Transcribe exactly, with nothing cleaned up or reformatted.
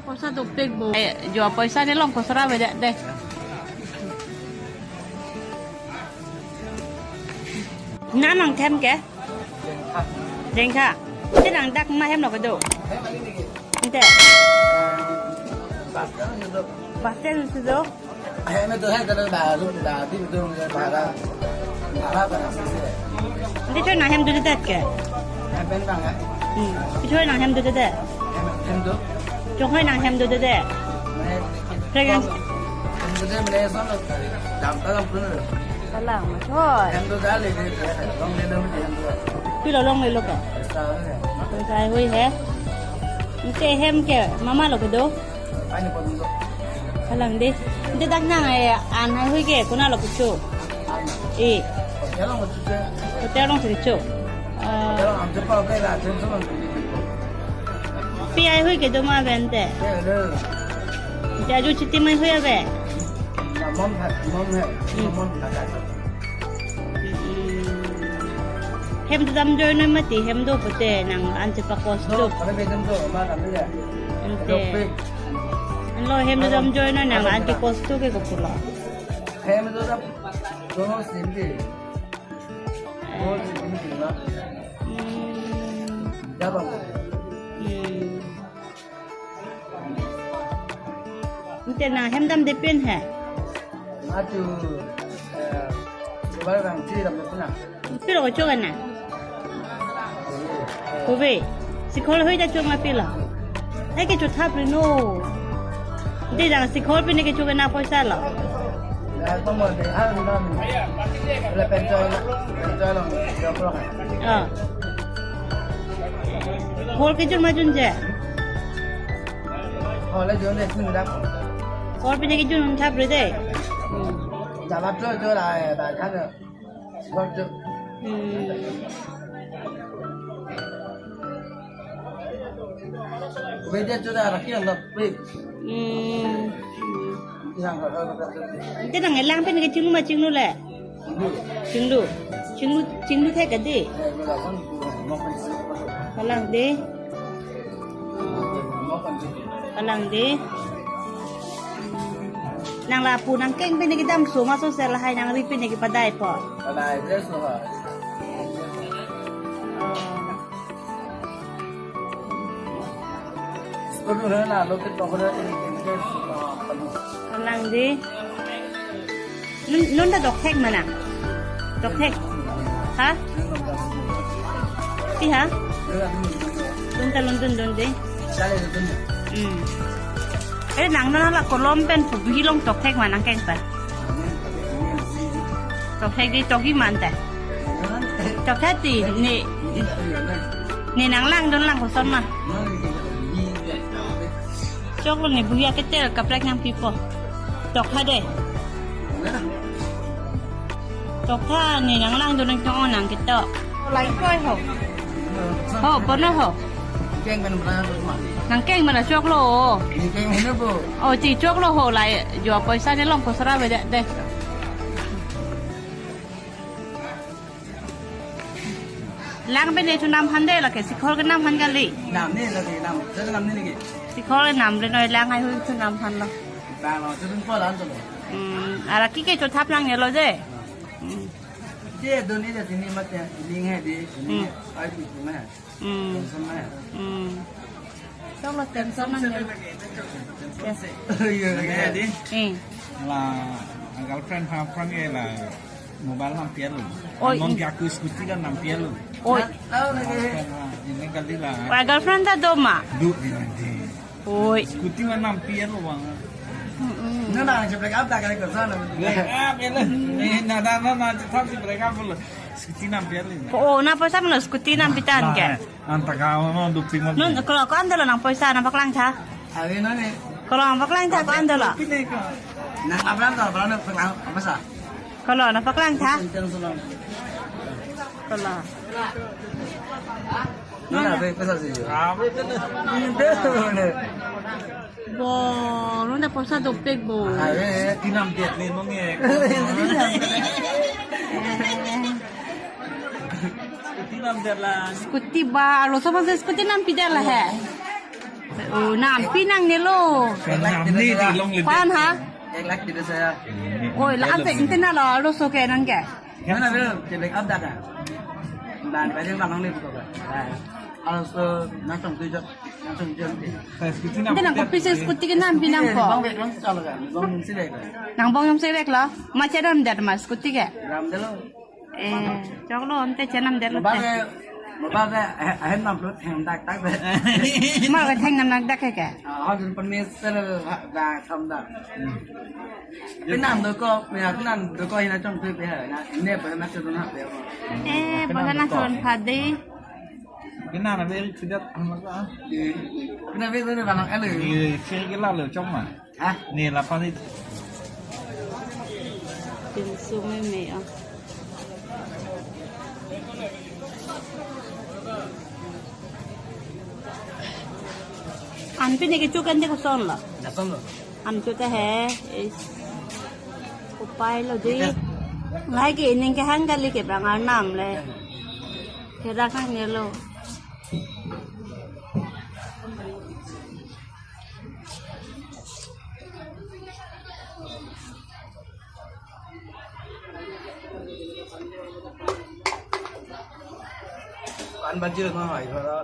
Poisa dopik bo. Eh, jo poisa ne long kosora beja de. Nang nangthem ke? Jengkha. Ante nang dak ma hem lo kedo. Ante. Bus stand si do. Hem do hai kalo baru baru itu bara bara bara sih. Ante choi nang hem dodet ke? Hem pen bang ya. Hmm. Choi nang hem dodet. Hem hem do. Choi nang hem dodet. Pregnant. Hem dodet mene son lo. Dam ta dam pun lo. Salang ma choi. Hem dodet le le long le long hem do. Pilo long le lo ke? Sa le. Tung sai hui he. Ante hem ke mama lo kedo. Ani pon do. Salang de. Ante dak nang eh an hai hui ke konat lo kecho? An. Eh. Hotel lo kecho. Hotel lo kecho. Ah. Hotel lo amche pa ke la chen so. Pi hai hui kedo ma bente. Ke le. Ante aju chiti mai hui ave. Na mom hai, mom hai. Hmm. Mom hai. Hem dam join noi mati, hem do pute nang anche pakos do. Kami bedam do, ma kami ya. Ante. Dopik. Anlo hem dam join noi nang anche pakos do ke kopulo. Hem do dam, do sindi. Do sindi na. Hmm. Jabang. Hmm. Ante nang hem damde pen he? Atu, eh, coba orang si dapat pernah. Pilo kecho kena? Kobe. Sikhol hui ta cho ma pilo? Ai kecho thap ri no. Ante nang sikhol pen kecho kena poisa lo. Ya, kamu deh, ah, enam. Boleh pencol, pencol dong, dua puluh. Ah. Hol kejun majun je. Hol le jun le sini dak. Hol pen kejun thap ri de. Jabat jo jo la, eh, ba kan. Hol jo. Hmm. Beda jo da rakyat lah, pe. Hmm. Yang kalau Ante nang elang pen ke chinglu ma chinglu le? Chinglu. Chinglu, chinglu thek ke de. Palang de. Palang de. Nang lapu nangkeng pen kedam so ma so sel hai nang ri pen kepadai po. Padai je so ha. School na lo ke tokre. Palang de. Nun, nun ta dokthek mana? Dokthek. Ha? Ti ha? Nun ta london don de. Hmm. Eh, nang nang la kolom pen phubi long dokthek mana keng pa? Dokthek di togi man ta. Dokthek ti ni, ni nang langdun lang koson ma. Choklo ni buhi aketer kaprek nangpipo. Toktha de. Toktha ni nang langdun nang tong nang ketok. Lai koi ho. Ho, bono ho. Keng kan bra ma. Nangkeng mana choklo. Ni keng hene bo. Oh, ti choklo ho lai jo poisa ne long kosora beja de. Lang pen ne thu nam han de lake sikhol ke nam han kali. Nam ne lake nam, jada nam ne lake. Sikhol nam re noi lang hai hui thu nam han lo. Bang lo, thu dun po lan to lo. Hmm, ara ki kecho thap lang ne lo je. Hmm. Je dun ni je sini mat ya, ning hai di, sini. Hmm. Ai pi tu ma. Hmm. Tension ma. Hmm. Choklo tension nang ya. Iya, iya, di. Eh. La girlfriend ha phrang e la mobile nam pialo. Oi. Non kya ku scooty kan nam pialo. Oi. Girlfriend ha, ini kali la. Wah, girlfriend ta do ma? Do ini di. Oi. Scooty man nam pialo bang. Mm-mm. Nana, je break up ta kali ko sana. Break up ele. Eh, na na na na, thap si break up lo. Scooty nam pialo. Oh, na poisa mana scooty nam pitan ke? Anta ka ono dopik mo. Nun, kalau ko an dolo nang poisa nang paklang tha. Awi nang ne. Kalau nang paklang tha ko an dolo. Nang abang kalau abang nang paklang apa sa? Kalau nang paklang tha. Kalau. Nang apa pesa sih? Apa itu? Itu ne. Bo, nun ta poisa dopik bo. Are, tinam det ni mong e. Tinam det la. Scooty ba, alo so bang scooty nam pidet la he. Oh, nampi nangnelo. Namni ti longle. Kwan ha? Ek lakh tiga saya. Oi, la ante, ante na lo, lo so ke nang ke. Mana bel, cebek up dak. Dan pada bang ni buka. Kalau so nang tong tujuh, nang tong tujuh. Ante nang kopi si scooty ke nampi nangpo? Bang bek lang sa lo kan, bang si bek. Nang bang si bek lo. Ma chenam det ma scooty ke? Ram delo. Eh, choklo ante chenam det lo. Ba ke, ba ke, eh, eh, nam lo theng dak dak. Ma ke theng nam dak dak ke? Ah, ha jun permit sel ha da tham da. Pinam do ko, ya pinam do ko hina chong tu pe ha. Na ne pa na tu na pe. Eh, ba na son phadi. Pinam na beri sudah amat ah. Pinam beri sudah bang ele. Ni kiri kila lo chong ma. Ha? Ni lapan itu. Pinso meme ah. Anpine kecho kan de koson lo? Jason lo. An cho ta he. Is. Upai lo di. Ngai ke ining kehang kali ke bang arnam le. Kerak nangnelo. An bajir ma hai bara.